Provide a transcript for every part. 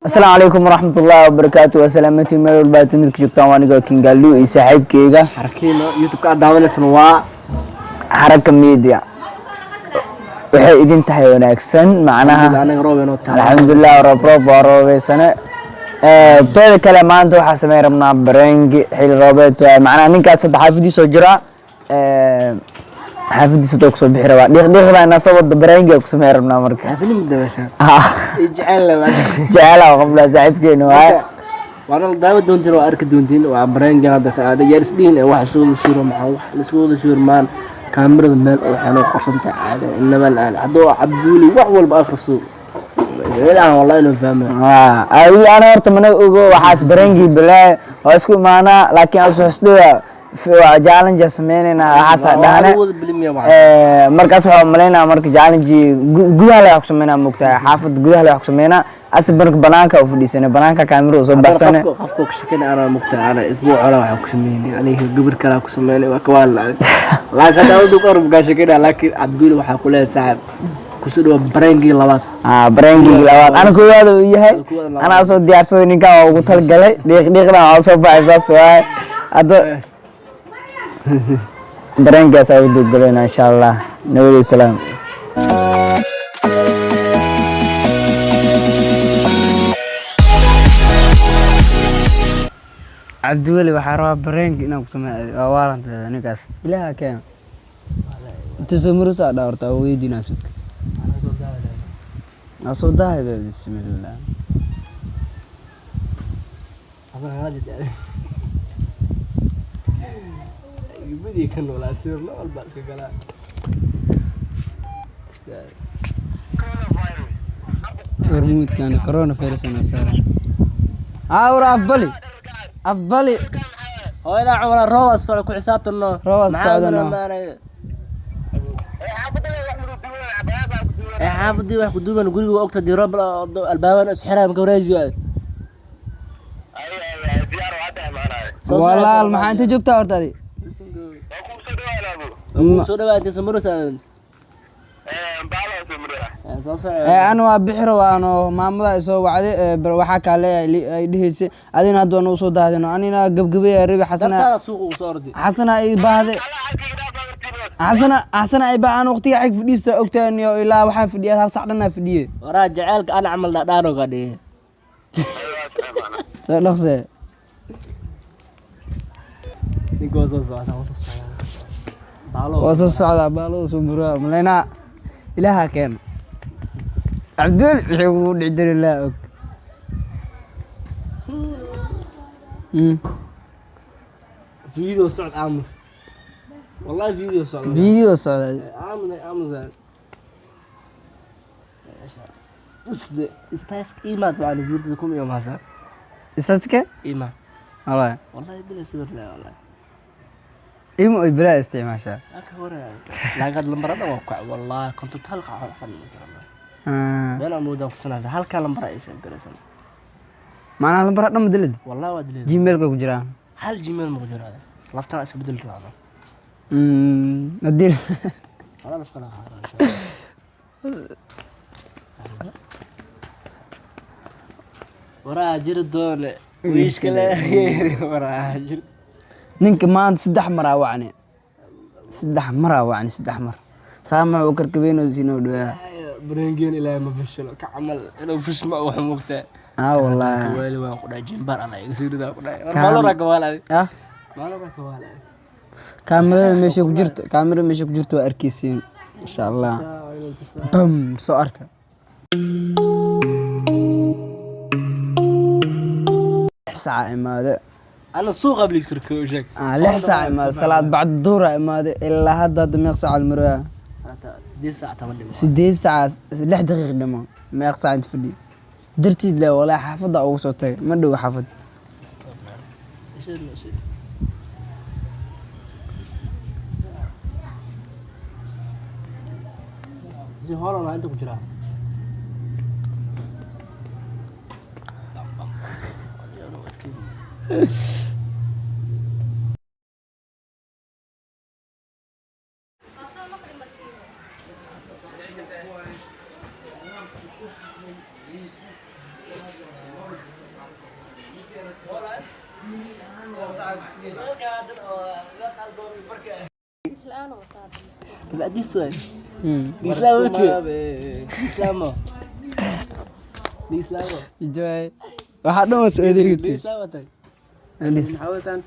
Asalaamu calaykum waraxmatullaahi wabarakaatu. Waa salaamatiin meel walba aad dunida ku joogtaan. Waa anigoo Kingalu iyo saaxiibkeyga Xarakiino. YouTube-ka aad daawanaysan waa Xaraka Media. Waxay idin tahay wanaagsan macnaha. Anaga roob inoo tahay. Alxamdulilah, roob roob waa roobeysane. Teeda kale, maanta waxaa sameyn rabnaa prank-i xili roobeed waaye. Macnaha ninkaas hadda xaafadiisoo jira, xaafadiisa hadda kusoo bixi rabaa, dhiiq dhiiqda inaa soo wado, prank-i ku sameyn rabnaa marka. Xasilin muddo meesha jecel leh. Jecela qabla saaxiibkeena waaye. Waana la daawa doontiin, waa arki doontiin, waa prank-i hadda ka aada yar isdhihin ee wax isku wada suuro. Maxaa wax la isku wada suuro maan kaamirada meel oo waxaa noo qorsantahay caada inaba la hadduu Cabduuli wax walba akhriso aan wallahi inuu fahma. Ana horta mana ogo waxaas prank-i balaa waa isku imaanaa, laakiin asu xusdhowa waa challenge sameynayna waxaas dhahane. Wada bilimiya waxa. Markaas waxaa umalaynaa marka challenge gudaha la wax ku sameynaa, moogtahay, xaafad gudaha la wax ku sameynaa. Asi marka banaanka u fadhiisanay, banaanka kaamira soo baxsane. Qofka ka shakana ana mugta ana isbuuc hore waxaan ku sameynay aniga gabar kale ku sameynay, waa kawaan la laakiin hadda wadu qor ka shakana, laakiin Cabduuli waxaa ku leeyahay saaxib kusoo dhawa prank-gii labaad. Ah, prank-gii labaad ana koowaad uu yahay. Koowaad labaad. Anaa soo diyaarsaday, ninkan waa ugu talgalay dhiiq dhiiqdan waa soo baxay, saas waaye. Hadda prank-gaas aa u doggalayna insha Allah. Nabadii salaam. Cabdiweli waxaa rabaa prank inaan ku sameeyo, waa waalanteeda ninkaas ilaaha keena inta soo marusa dhaa horta waa weydiinaa sudka waa soo dahay ba. Bismillah. Xasan Khalid gabadhii ka noolaa sirna walba iska galaa. Hormuudkan coronavirus noo saaran awr afbali afbali. Hooyadaa cumar rooba socda ku xisaabtano. Rooba socdano. Ee xaafadii wax ku duuban guriga waa ogta dii roob albaaban isxiraa maka wareesi waay. Walaal, maxaa inta joogtaa horta adi? Soo dhawaatay samaros aadan soo soco. Ana waa bixiro waano maamada ay soo wacday, waxaa kaa leeyahay ay dhehaysay adina hadda waa nagu soo dahdino, anina gabgabay rabi Xasana. Dartaada suuqa ugu soo orday. Xasana ay baahday, Xasana, Xasana ay baa aan waqtiga xig fadhiista ogtaaniyo ilaa waxaan fadhiyaa hal sac dhanaa fadhiye. Waraa jaceylka ana camal dhadhaano ka dhige. Soo dhaqsee. Ninka waa soo socda, waa soo socda baalo. Waa soo socdaa, baalo soo buraa malaynaa. Ilaaha keeno Cabdiweli wixii kugu dhici jira ilaa og. Video socod aamus, wallahi video socod. Video socda. Aamus aamus isde istaaska imaad waan fiirsada kum iyo maasa. Isaske. Imaad. Wallahi. Wallahi bila sawir leh wallahi. Imo ay bilaa isticmaashaa. Aka hore laagad lambarada waa ku wallahi konton halka xan. Been aan moodaa kusanaa halka lambar ay save garaysan. Macnaha lambara dhan madelad. Wallahi waa dileed. Gmailka ku jiraan. Hal Gmail ma ku jiro, laftan iska bedel raacdo. Hadii wala laf kala qaado waraa jiri doone wiishka le waraa jiri. Ninka maanta saddex maraa wacni, saddex maraa wacni, saddex mar saamax uu karkabeynoo siinoo dhawaa. Bareengen ilaahay ma fashilo ka camal inuu fishma wax mugtaa. Aa wallaahi. Kawaali waan ku dhahay jimbar alla iga sii ridaa ku dhahay maalo raa kawaali. Ah. Maalo raa kawaali. Kaamirada meesha ku jirto, kaamirada meesha ku jirto waa arkeysiin insha Allah. Bam soo arka. 6 saac imaade. Ana suuqa bliis korkoo sheeg. Ah, 6 saac imaade, salaad bacd duhura imaade, ilaa hadda hadda meeq saac almaroa? 8 saac 10 dhimo. 8 saac 6 daqiiq dhimo. Meeq saac inta fadhiyo dartiid le walaahi xaafadda ugu soo tagay, ma dhow xaafad. Si hoolan waa inta ku jiraa. Islaan wataa miskiin. Tabacdiis waay. Islaamo islaamo islaamo. Enjoy. Waxaa dhan waa soo adeegatay. Islaamo tay. Maxaa wataan?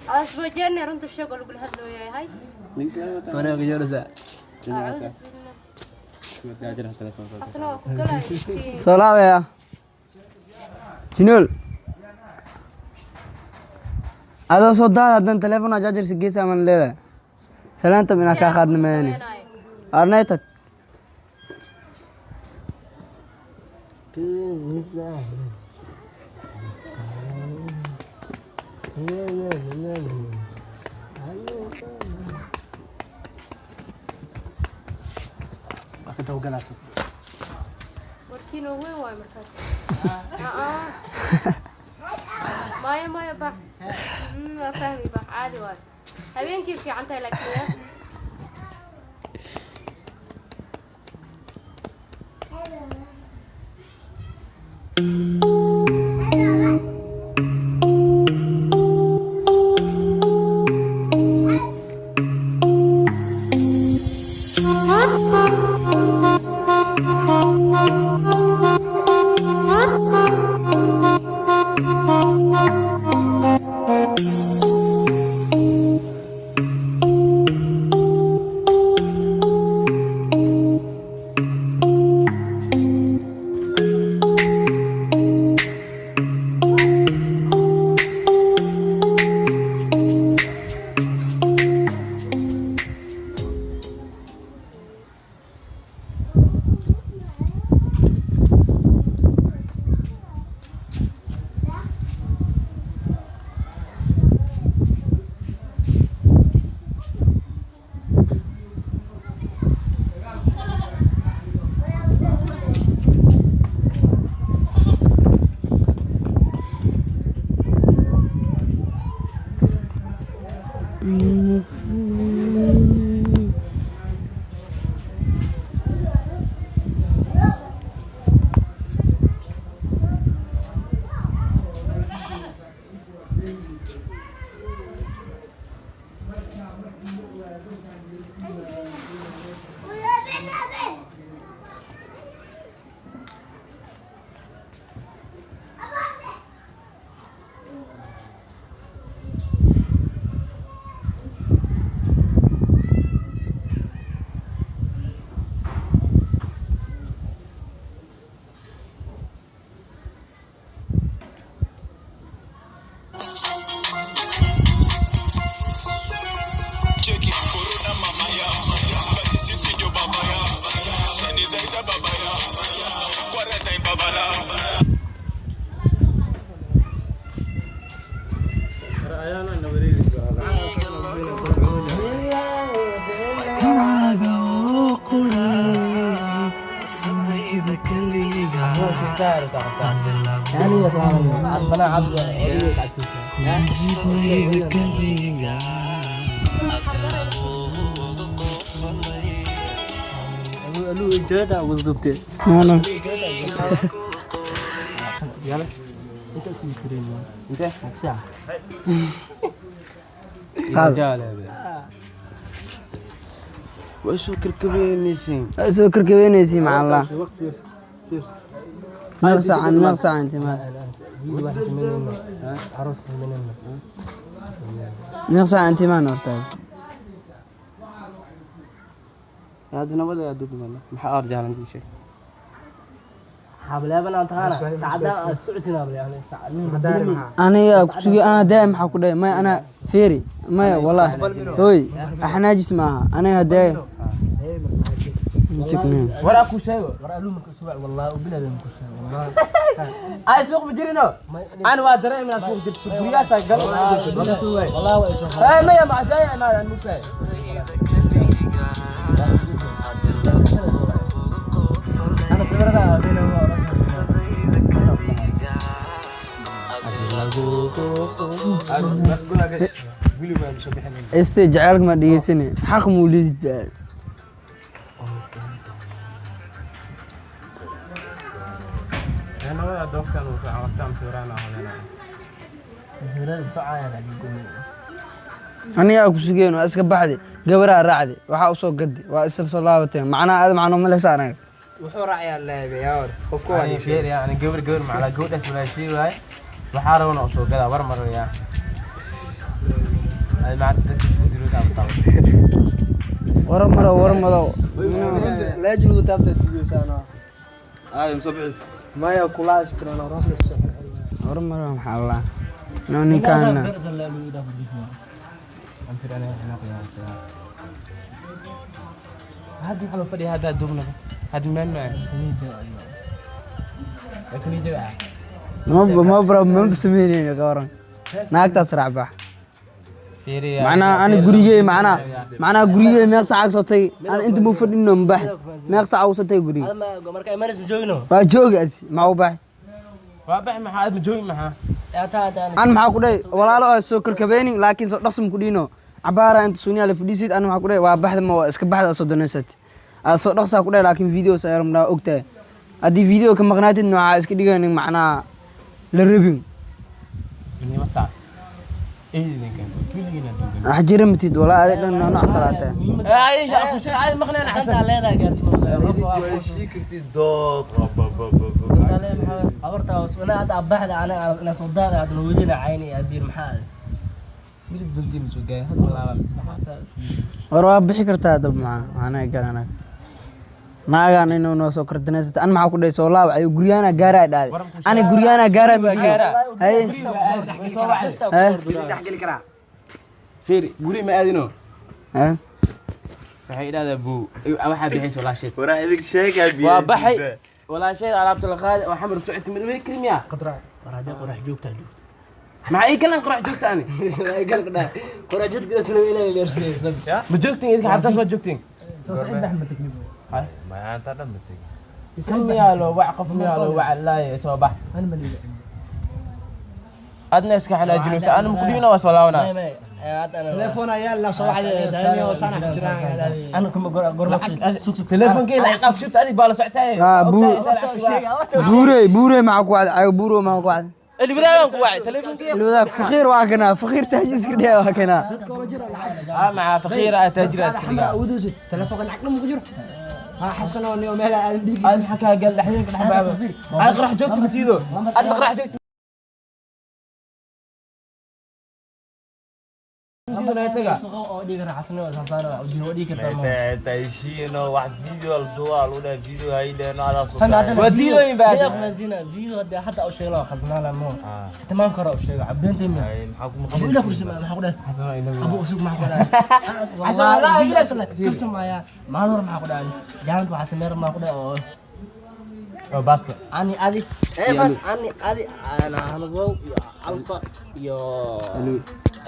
Aas wajeerne runta sheeg oo lagula hadloo yahay. Soo gajaraysa. Asna waa ku galay miskiin. Soo laabaya. Jinool. Adoo soo daada haddana telefoon jaajarsi gees aman leedahay. Salaanta inaa kaa qaadna maayane. Arnay tag. Warkiina weyn waay markaas. Aa. Maya maya bax. Waa fahmi bax caadi waay. Habeenkii fiican tahay laakiin ya. Cheki corona mama ya basi sisi ndio baba ya sanitizer baba ya quarantine baba la. Soo karkabeynaysi macalla. Meeq saacan meeq saacan intimaad. Meeq saacan intimaan horta. Aniga kusugi ana daay maxaa ku dhahay maya ana feeri maya wallahi hooy axnaajis maaha aniga daay. Este jacaylka ma dhegeysane xaq muu liidid baa. Anigaa ku sugeen, waa iska baxdi, gabaraa raacdi, waxaa usoo gadi, waa isla soo laabateen. Macnaha aad macno ma lehsa anaga. Wuxuu raacayaa leeyahay hor qofku waa Ani fiir, yani gabar gabar macala gabadhaas walaashii waaye, waxaa rabana oo soo gadaa war maraya ay macna dadka isku diro taabtaa. War maro, war madow. Laajlugu taabta diidosaano. Ay musoo bixis. Maya kulaash karana roobla soo. War maro, maxaa la no ninkaana. Hadda waxaa loo fadhiya haddaa duubnaba hadda meel maa kaniija. Ma bro, ma sameynayno ka waran naagtaas raacbax. Macnaha ani gurigey, macnaha gurigey meeq saac soo tagay ani inta muu fadhino mabax, meeq saac usoo tagay gurigey. Marka imanis ma joogino. Waa joogi asi maxaa u baxay? Waa baxi, maxaa aad ma joogi maxaa? An maxaa ku dhahay walaalo oo soo karkabeynin, laakiin soo dhaqsum ku dhiino cabaara inta suuniya la fadhiisid. An maxaa ku dhahay? Waa baxda, ma waa iska baxda soo donaysat aa soo dhaqsaa ku dhahay, laakiin video soo rabnaa ogtahay. Haddii video ka maqnaatid waxaa iska dhiganin macnaha la rabin. Nima saac idinkan weligiina duugan. Wax jira matid walaa, adig dhan nooc kala tahay. Aisha ku soo maqnaan xasan. Dantaa leedahay gaartimo. Waa shii kartid doob. Dantaa leedahay habartaa wana hadda abaxda ana ina soo daada hadda hooyadina cayni abiir maxaa. Midib dantii ma soo gaay hadda walaala maxaa taa. War waa bixi kartaa dab maxaa macnaha gal anaga naagaan inuu noo soo kardinaysata. An maxaa ku dhahay? Soo laab ayo guryaana gaaraa dhaaday, ani guryaana gaaraa midiyo haye. Dhexgeli karaa. Fiiri, guri ma aadino. Haye. Waxay idhahdaa buu waxaa bixaysa walaasheed. Waraa idin sheegaa biyo. Waa baxay walaasheed alaabta la qaaday oo xamar socota mid way karmiya. War haddii qorax joogtaa joogto. Maxaa ii galan qorax joogta ani? Qorax joogta isla ilaa leersidaysan. Ma joogtiin idinka xabtaas ma joogtiin? Soo socod bax ma tagni. Maanta dhan ma tegin. Kan miyaa loo wac, qof miyaa loo wac laaya soo bax. Ana ma liiga. Adna iska xanaajinaysa, ana ma kudhibina, waa soo laabanaa. Telefoon ayaa la soo wacday daani oo sana jiraan. Ana kuma gorma sug sug. Teleefonkii lacag qabshibta adig baa la socotay. Ah, buurey buurey maxaa ku wacday ayo buuro maxaa ku wacday? Ilwadaagan ku wacay teleefonkii. Ilwadaag faqiir waa kanaa, faqiir taajiiska dhiga waa kanaa. Dadka oo jira lacag. Ah maxaa faqiir ah taajir ah iska dhigaa. Awoodoosid telefoonka lacag dhan ku jiro ha xasan oo niyo meel aan dhigi. Aad maxaa kaa gal dhaxyeenka dhex baaba aad qorax joogta ma siido, aad qorax joogta Oo dhiiga raaxsan oo saasaana oo dhiiga kartaa. Taishiino wax video la duwaa lagu dhahay video hay dhehno adaa soo. Waa diidooyin baa. Zina video hadda hadda u sheegay khaldnaa mo sitimaan karo u sheegay cabdeentay ma maxaa ku abu ila kursi maxaa ku dhahay abu usug maxaa ku dhahay wallahi kafta maya maalin hore maxaa ku dhahay jaalad waxa sameer ma ku dhahay oo oo baaska ani adi eh bas ani adi ana hanadow iyo alfa iyo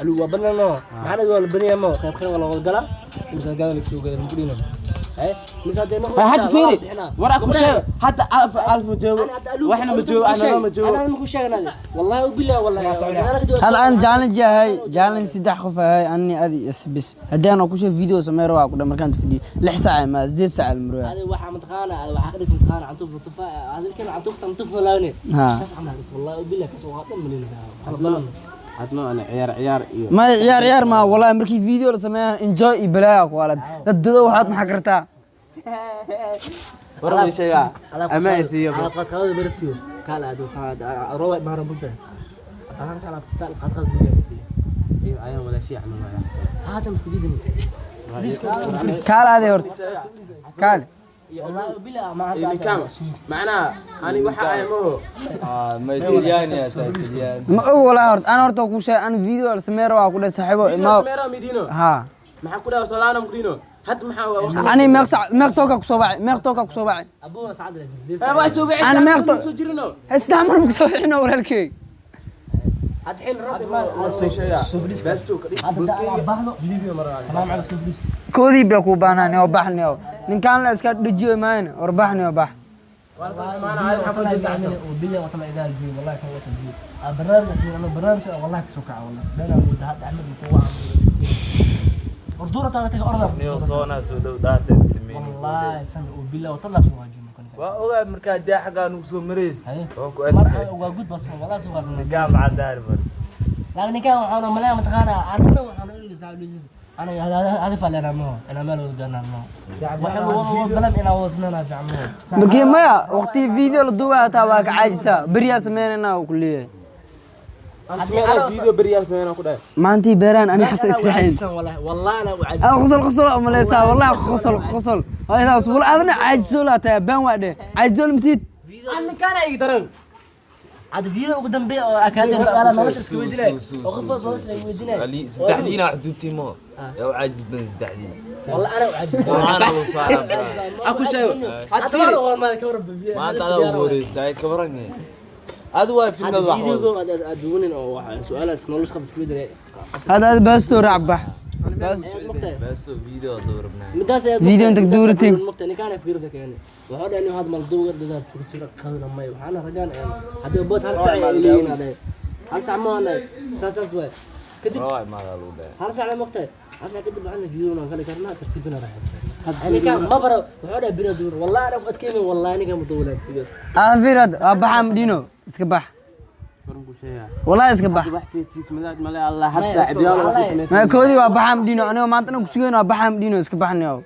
alu waa banano maxaa waa la banaya mo qayb qayb waa la wada galaa imisa gada la soo gada ma ku dhino eh mise hadee noqon. Hadda fiiri, war aku sheeg hadda alf alf ma joogo, waxna ma joogo, ana ma joogo. انا ما كنت شاغل هذا والله وبالله والله. Hal aan challenge yahay, challenge saddex qof ahay ani adi is bis haddii aan ku sheeg video sameeyo waa ku dhan markaan fadhiyo 6 saac ma 8 saac al marwaa. هذا waxaa mataqaana waxaa ka dhigta mataqaana cantuuf tufa هذا كان cantuuf cantuuf malaawne. Ha. Saas camal wallahi وبالله kasoo qaad malin qalban. Hadna ana ciyaar ciyaar iyo Ma ciyaar ciyaar ma wallahi markii video la sameeyo enjoy iyo balaa ku walad dad dado waxaad maxaa kartaa. War ma sheegaa ama ay siiyo. Alaab qaad qaad bartiyo kala adu qaad roob ma rabta alaab alaab qaad qaad qaad. Iyo ayaan wala shay camal waa. هذا مسكو ديدني. Kaal adi horta kaal. والله وبالله ما Ninkan macnaha ani waxa ay maho. Ma talyaani aa tahay talyaani. Ma og wallahi horta aan horta ku sheeg aan video la sameeyo waa ku dhan saaxiibo ma Sameera midino. Ha. Maxaa ku dhaw salaana mudino had maxaa waa waqti. Ani meeq saac meeq tooka ku soo bacay, meeq tooka ku soo bacay? ابو سعد لك. Waa soo bixi. Ana meeq soo jirino. Saddex mar ku soo bixino walaalkey. هذا حين ربي ما Suflis baasto ka dhig. سلام عليك سوفليس. Koodii baa kuu baahnaa oo baxni oo ninkaan la iska dhejiyo maayna war baxni oo bax. وبالله وطلع إذا الجيل والله كان وصل الجيل برنامج اسمه أنا برنامج والله كسوكع والله بين أبو دهد أحمد مكوع أردورة تاعتك أرض. Niyo soona soo dhow dhaarta iska dhimeen. والله سنة وبالله وطلع سوق الجيل ممكن. Waa ogaa markaa dee xaggaa nugu soo marays. Haye. Waan ku arkay. مرة وجود بس والله سوق Jaamacad daar bar. Laakiin ninkan waxaan u maleeyaa mataqaanaa anna waxaan u dhigay saaxiib أنا هذا فعل أنا مو أنا ما لو قلنا مو وحنا بلم إنا وصلنا في عمو markii maya waqti video la duubaa hataa waa ka caajisaa beriyaa sameynayna uu ku leeyahay video beriyaa sameynaa ku dhahay maantii beeraan ani xasa israaciin والله والله أنا وعجز أنا qosol qosol oo maleysaa wallahi qosol qosol hooyadaas wal adna caajiso laa tahay been waa dheh caajiso mtid أنا كان أي daran عاد فيديو قدام بي أكاد سؤال ما مش اسكو ويدنا وقف ما مش ويدنا Ali saddexdiina wax duubtay mo yaa u caajis badan saddexdiina والله أنا وعجز waxaana lagu saaraa aku sheego حتى والله ما كورب maanta adaa ugu horeysa ka waran adu waa fidnad wax wada فيديو أدونين أو سؤال اسمه ليش خمس ويدنا hada aad baasto raac bax baasto video duurabnaa midaas ayaad Video inta duuratiin. mugtay ninkaan fikirda keenay wuxuu dhahay inuu had malduuga dadaad sibsiro qawna may waxaana ragaan een haddii bood hal sac ay leeyihiin aday hal sac ma aanay saas waay kadib waa imaada lagu dhahay hal sac la mugtay hal sac kadib waxaana video aan kala karnaa tartiibina raaxaysan ninkaan ma baro wuxuu dhahay bira duur wallahi ana qad keenay wallahi ninkaan maduulan videos aad fiirad waa baxaa madino iska bax wallahi iska bax ma koodii waa baxaa madino aniga maanta dhan kusugeyn waa baxaa madino iska baxnayo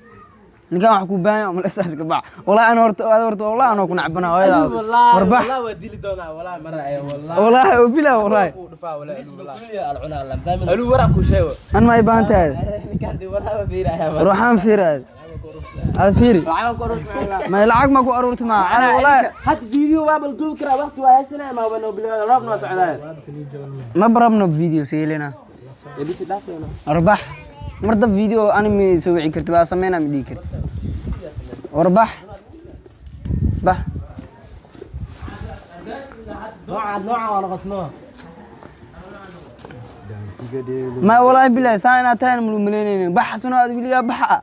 ninkaan wax ku baahan oo maleysaa iska bax wallahi ana horta aad horta wallahi anoo ku nacbana hooyadaas war bax wallahi oo bilaa wallahi an ma ay baahan tahay ruuxaan fiiraad aad fiiri ma lacag ma ku aruurta ma ana wallahi حتى فيديو باب الدوب كرا وقت وهسنا ما بنو بلاد ربنا سعدان ma barabno video seelina يبي دافنا arbax mar dab video anime soo wici karti waa sameynaa ma dhihi karti warbax bax nooca nooca waa noqotnoo ma wallahi bilahi saa inaad tahay malu malaynaynin bax xasano aad wiligaa baxa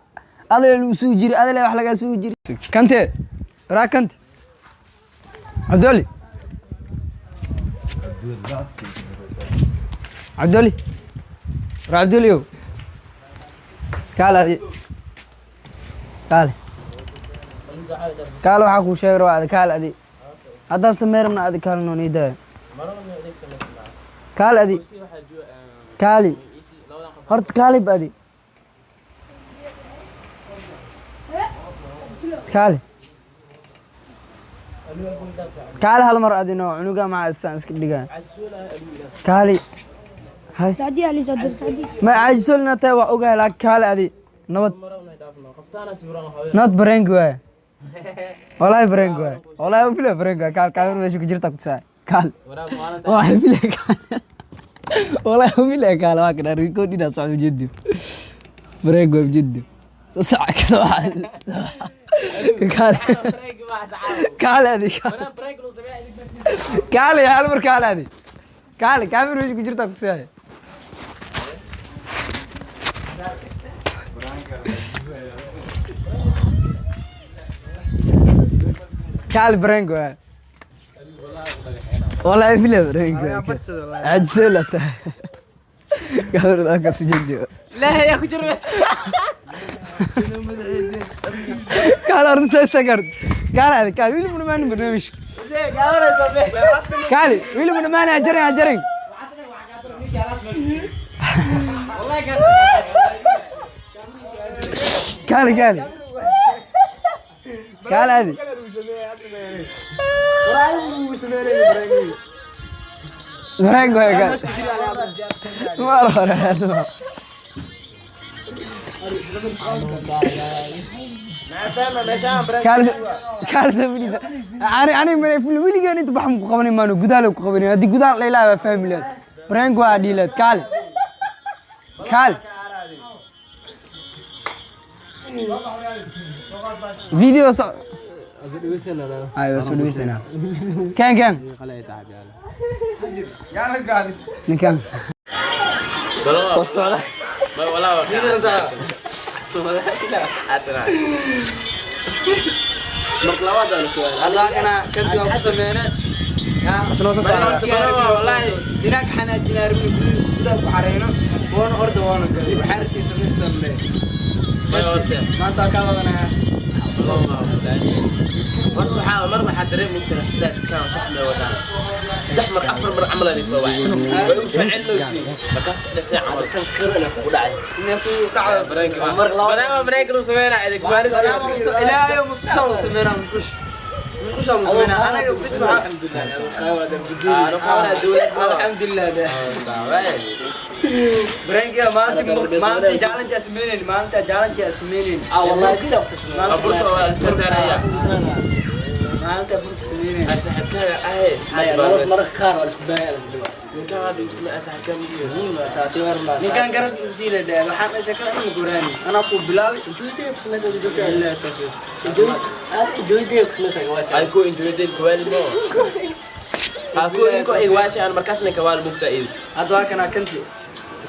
adale lagu sugi jiri adale wax lagaa sugi jiri kante raa kante cabdoli cabdoli raa cabdoliow kaale adi kaale kaale waxaa kuu sheegi rabaa adi kaale adi haddaan samey rabna adi kaale noo nii daaya kaale adi kaali horta kaalib adi kaali kaali hal mar adi noo cunuga maxaa isaan iska dhigaa kaali hay سعدي علي صدر سعدي ma caajisolina tahay waa ogahay laakiin kaali adi nabad nabad bareenki waaya wallahi bareenki waaya wallahi u bila bareenki waaya kaal kaamir meesha ku jirta ku tusaay kaal waa bila kaal wallahi u bila kaal waa kana recordina socdo ujeedo bareenki waa ujeedo soo saca ka soo kaal kaal adi kaal hal mar kaal adi kaal kaamir meesha ku jirta ku tusaay kaal bareenki waaya والله بلا برينك عجزولة كاميرا ذاك سجدي لا يا اخو جربش قال أرد استقرت قال هذا قال ويلي من مان برنامج قال ويلي من مان أجرين أجرين قال قال قال هذه برينك يا قال ما له kaal soo ani ani ma weligaan inta baxan ku qabanay maano gudaal ku qabanay haddii gudaal la ilaaha waa fahmi lahayd bareenku waa dhihi lahayd kaal kaal video so ay waa soo dhaweysanaa keen keen ninkan hadda kanti waa ku sameyne inaag xanaajinaarmi gudaha ku xareyno woona orda woona galay waxaa artaysa meesha samee maanta waa kaa wadanaya. Mar waxaa dareemi karaa sidaas kaan saxda wadaan. Saddex mar, afar mar camal ay soo wacay. Way u soo celinaysiin. Markaas dhashay camal Tan karo inay kugu dhacay. Inay ku dhacdo. Mar laba bareenka loo sameynaa adeeg maalin. Ilaahay musqusha uu sameynaa, musqush, musqusha uu sameynaa. Anaga bis maxaa? Alxamdulilah. Prank-iga maalintii, maalintii challenge aan sameynayn, maalinta challenge aan sameynayn. Ah, wallahi bila ku Aburta waa iska. Maalinta burka sameynayn. Saaxiibkaaga ahe. Mararka qaar waa isku baahan. Ninkaan hadda igu samee saaxiibkaa midiyo. Ninkaan garabkiisa usii ledhaa waxaan dhashay kala in goraani anaa ku bilaabay. Billahi tawfiiq. Ay ku enjoyday kawaali mo. Ha ku inko ay waashi aan markaasna kawaali mugta id. Hadda waa kanaa kanti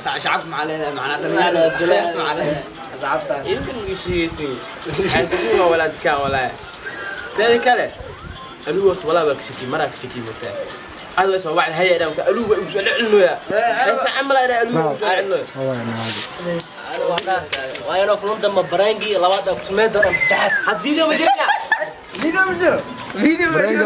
shacabka maxaa leedahay, macnaa dhalinyarada maxaa leedahay, asxaabta? Idinkan ugu sheegaysiin. Xasuusin waa walaadkaan walaa. Teeda kale alugu horta walaa waa ka shaki, maraa ka shaki mugtaa. Adu soo wacday haya dhaa mugtaa alugu waa igu soo celinoyaa. Haysa camal ay alugu igu soo celinoyaa. Waa inoo kulan dambe prank-gii labaad aan ku sameyn doono ama saddexaad. Had video ma jirtaa? Video ma jiro, video ma jiro.